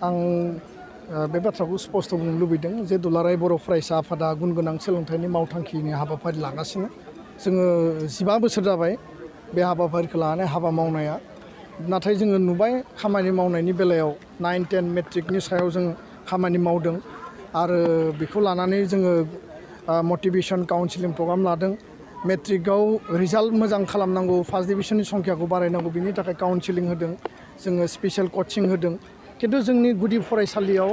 आं बे बाथ्राखौ स्पष्ट बुंनो लुबैदों जे दुलाराय बर' फरायसा आफादा गुन गोनां सोलोंथाइनि मावथांखिनि हाबाफारि लागासिनो जोङो 15 बोसोर जाबाय बे हाबाफारिखौ लानानै हाबा मावनाया नाथाय जोङो नुबाय खामानि मावनायनि बेलायाव 9, 10 मेट्रिकनि सायाव जों खामानि मावदों आरो बेखौ लानानै जोङो मटिभेशन काउन्सिलिं प्रग्राम लादों मेट्रिकआव रिजाल्ट मोजां खालामनांगौ फार्स्ट डिभिजननि संख्याखौ बारायनांगौ बिनि थाखाय काउन्सिलिं होदों जोङो स्पेशल कोचिं होदों किन्तु जोंनि गुदि फरायसालियाव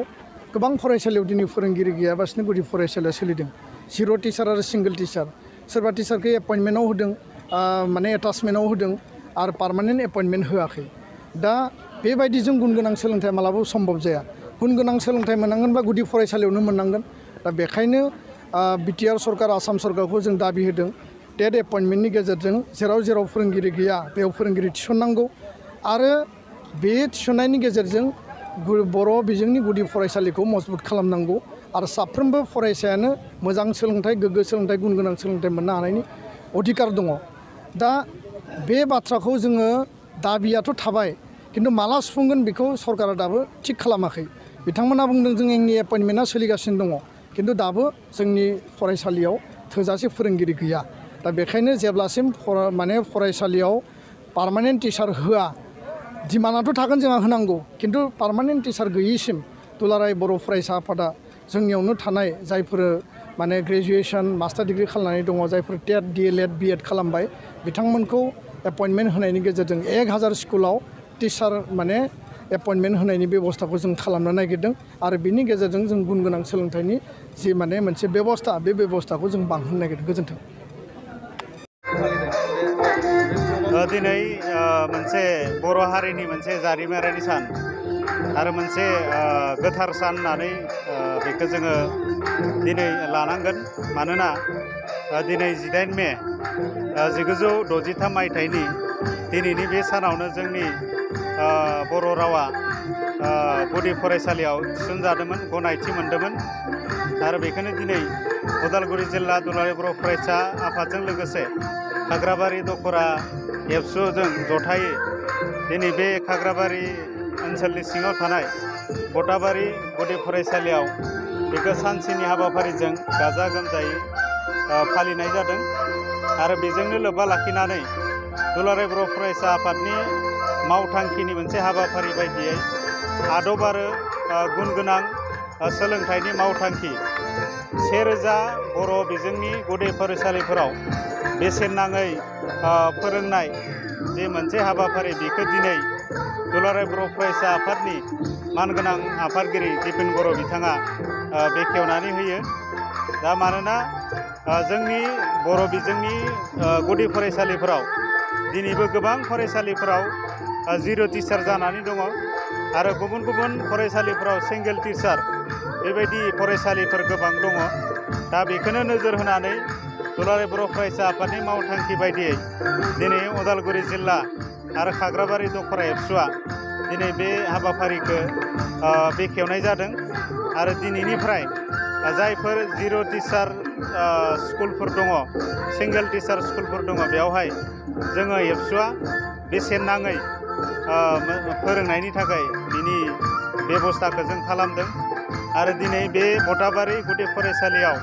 गोबां फरायसालियाव दिनै फोरोंगिरि गैयाबासिनो गुदि फरायसालिया सोलिदों जिर' टिचार आरो सिंगल टिचार सोरबा टिचारखौ एपइन्टमेन्टआव होदों माने एटाचमेन्टआव होदों आरो पार्मानेन्ट एपइन्टमेन्ट होआखै दा बेबायदि जों गुन गोनां सोलोंथाइ मालाबाबो सम्भब जाया गुन गोनां सोलोंथाइ मोननांगोनबा गुदि फरायसालियावनो मोननांगोन दा बेखायनो बिटिआर सरकार आसाम सरकारखौ जों दाबि होदों टेट एपइन्टमेन्टनि गेजेरजों जेराव फोरोंगिरि गैया बेयाव फोरोंगिरि थिसननांगौ आरो बे थिसननायनि गेजेरजों बर' बिजोंनि गुदि फरायसालिखौ मजबुत खालामनांगौ आरो साफ्रोमबो फरायसायानो मोजां सोलोंथाइ गोग्गो सोलोंथाइ गुन गोनां सोलोंथाइ मोननो हानायनि अधिकार दङ दा बे बाथ्राखौ जोङो दाबियाथ' थाबाय किन्तु माला सुफुंगोन बेखौ सरकारा दाबो थिग खालामाखै बिथांमोना बुंदों जोंनि एपइन्टमेन्टआ सोलिगासिनो दङ किन्तु दाबो जोंनि फरायसालियाव थोजासे फोरोंगिरि गैया दा बेखायनो जेब्लासिम फरायसालियाव पार्मानेन्ट टिचार होआ डिमान्डआथ' थागोन जोंहा होनांगौ किन्तु पार्मानेन्ट टिचार गैयिसिम दुलाराय बर' फरायसा आफादा जोंनियावनो थानाय जायफोर माने ग्रेजुवेसन मास्टार डिग्री खालामनानै दङ जायफोर टेट DLED BEd खालामबाय बिथांमोनखौ एपइन्टमेन्ट होनायनि गेजेरजों 1000 स्कुलाव टिचार माने एपइन्टमेन्ट होनायनि बेबस्थाखौ जों खालामनो नागिरदों आरो बिनि गेजेरजों जों गुन गोनां सोलोंथाइनि जि माने मोनसे बेबस्था बे बेबस्थाखौ जों बांहोनो नागिरदों गोजोन्थों दिनै मोनसे बर' हारिनि मोनसे जारिमिनारि सान आरो मोनसे गोथार सान होननानै बेखौ जोङो दिनै लानांगोन मानोना दिनै 18 मे 1963 मायथाइनि दिनैनि बे सानावनो जोंनि बर' रावा गुदि फरायसालियाव थिसनजादोंमोन गनायथि मोनदोंमोन आरो बेखौनो दिनै उदालगुरि जिल्ला दुलाराय बर' फरायसा आफादजों लोगोसे खाग्राबारि दखरा एबसुजों जथायै दिनै बे खाग्राबारि ओनसोलनि सिङाव थानाय बटाबारि गुदि फरायसालियाव बेखौ सानसेनि हाबाफारिजों गाजा गोमजायै फालिनाय जादों आरो बेजोंनो लोब्बा लाखिनानै दुलाराय बर' फरायसा आफादनि मावथांखिनि मोनसे हाबाफारि बायदियै आदब आरो गुन गोनां सोलोंथाइनि मावथांखि 1000 बर' बिजोंनि गुदि फरायसालिफोराव बेसेन नाङै फोरोंनाय जे मोनसे हाबाफारि बेखौ दिनै दुलाराय बर' फरायसा आफादनि मानगोनां आफादगिरि दिपेन बर' बिथाङा बेखेवनानै होयो दा मानोना जोंनि बर' बिजोंनि गुदि फरायसालिफोराव दिनैबो गोबां फरायसालिफोराव जिर' टिचार जानानै दङ आरो गुबुन गुबुन फरायसालिफोराव सिंगेल टिचार बेबायदि फरायसालिफोर गोबां दङ दा बेखौनो नोजोर होनानै दुलाराय बर' फरायसा आफादनि मावथांखि बायदियै दिनै उदालगुरि जिल्ला आरो खाग्राबारि दखरा एबसुआ दिनै बे हाबाफारिखौ बेखेवनाय जादों आरो दिनैनिफ्राय जायफोर जिर' टिचार स्कुलफोर दङ सिंगेल टिचार स्कुलफोर दङ बेयावहाय जोङो एबसुआ बेसेन नाङै फोरोंनायनि थाखाय बिनि बेबस्थाखौ जों खालामदों आरो दिनै बे बटाबारि गुदि फरायसालियाव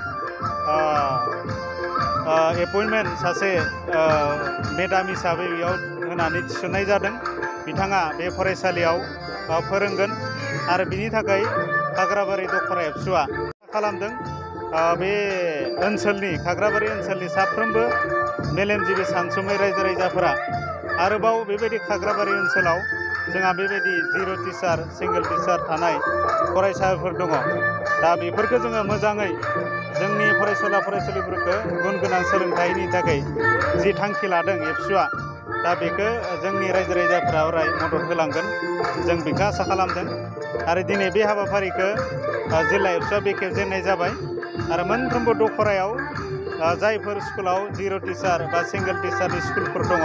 एपइन्टमेन्ट सासे मेडाम हिसाबै बेयाव होनानै थिसननाय जादों बिथाङा बे फरायसालियाव फोरोंगोन आरो बिनि थाखाय खाग्राबारि दखरा एबसुआ खालामदों बे ओनसोलनि खाग्राबारि ओनसोलनि साफ्रोमबो मेलेमजिबि सानसुमै रायजो राजाफोरा आरोबाव बेबायदि खाग्राबारि ओनसोलाव जोंहा बेबायदि जिर' टिचार सिंगेल टिचार थानाय फरायसालिफोर दङ दा बेफोरखौ जोङो मोजाङै जोंनि फरायसुला फरायसुलिफोरखौ गुन गोनां सोलोंथाइनि थाखाय जि थांखि लादों एबसुआ दा बेखौ जोंनि रायजो राजाफोरा अराय मदद होलांगोन जों बेखौ आसा खालामदों आरो दिनै बे हाबाफारिखौ जिल्ला एबसुआ बेखेवजेननाय जाबाय आरो मोनफ्रोमबो दखरायाव जायफोर स्कुलाव जिर' टिचार बा सिंगेल टिचारनि स्कुलफोर दङ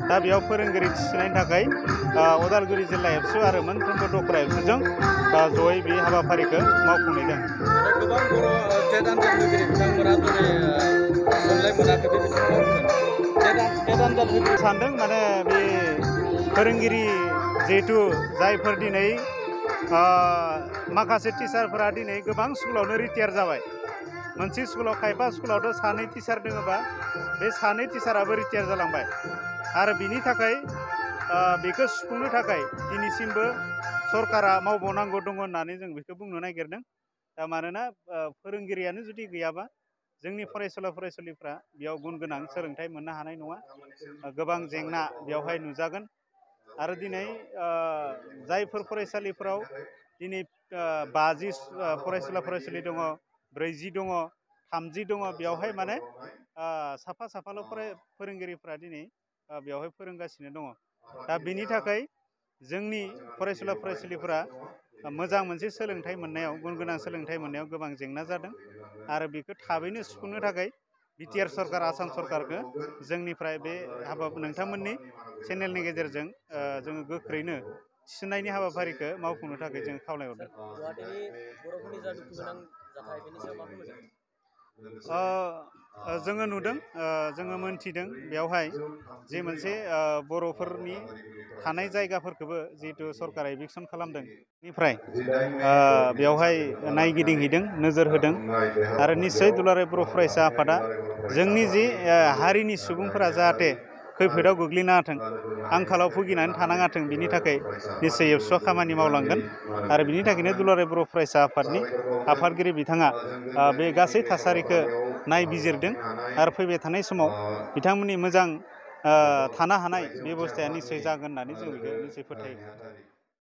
दा बेयाव फोरोंगिरि थिसननायनि थाखाय उदालगुरि जिल्ला एबसु आरो मोनफ्रोमबो दखरा एबसुजों जयै बे हाबाफारिखौ मावफुंनाय जादों गोबां बर' टेट आनजाद होगिरि बिथांमोना दिनै थिसनलाय मोनाखै बे बिथिङाव टेट आनजाद होगिरि सानदों माने बे फोरोंगिरि जिहेतु जायफोर दिनै माखासे टिचारफोरा दिनै गोबां स्कुलावनो रिटायार जाबाय मोनसे स्कुलाव खायफा स्कुलावथ' सानै टिचार दङबा बे सानै टिचाराबो रिटायार जालांबाय आरो बिनि थाखाय बेखौ सुफुंनो थाखाय दिनैसिमबो सरकारा मावबावनांगौ दङ होननानै जों बेखौ बुंनो नागिरदों दा मानोना फोरोंगिरियानो जुदि गैयाबा जोंनि फरायसुला फरायसुलिफ्रा बेयाव गुन गोनां सोलोंथाइ मोननो हानाय नङा गोबां जेंना बेवहाय नुजागोन आरो दिनै जायफोर फरायसालिफोराव दिनै 50 फरायसुला फरायसुलि दङ 40 दङ 30 दङ बेवहाय माने साफा साफाल' फोरोंगिरिफ्रा दिनै बेवहाय फोरोंगासिनो दङ दा बेनि थाखाय जोंनि फरायसुला फरायसुलिफोरा मोजां मोनसे सोलोंथाइ मोननायाव गुन गोनां सोलोंथाइ मोननायाव गोबां जेंना जादों आरो बेखौ थाबैनो सुफुंनो थाखाय बिटिआर सरकार आसाम सरकारखौ जोंनिफ्राय बे हाबा नोंथांमोननि चेनेलनि गेजेरजों जोङो गोख्रैनो थिसननायनि हाबाफारिखौ मावफुंनो थाखाय जों खावलायहरदों गुवाहाटीनि बर'फोरनि जा दुखु गोनां जाथाय बेनि सायाव मा बुंगोन जोङो नुदों जोङो मोनथिदों बेवहाय जे मोनसे बर'फोरनि थानाय जायगाफोरखौबो जिहेतु सरकारा इभिकसन खालामदों बेनिफ्राय बेवहाय नायगिदिंहैदों नोजोर होदों आरो निस्सय दुलाराय बर' फरायसा आफादा जोंनि जि हारिनि सुबुंफोरा जाहाथे खैफोदाव गोग्लैनाङाथों आंखालाव भुगिनानै थानाङाथों बिनि थाखाय निस्सय एबसुआ खामानि मावलांगोन आरो बिनि थाखायनो दुलाराय बर' फरायसा आफादनि आफादगिरि बिथाङा बे गासै थासारिखौ नायबिजिरदों आरो फैबाय थानाय समाव बिथांमोननि मोजां थानो हानाय बेबस्थाया निस्सय जागोन होननानै जों बेखौ निस्सय फोथायो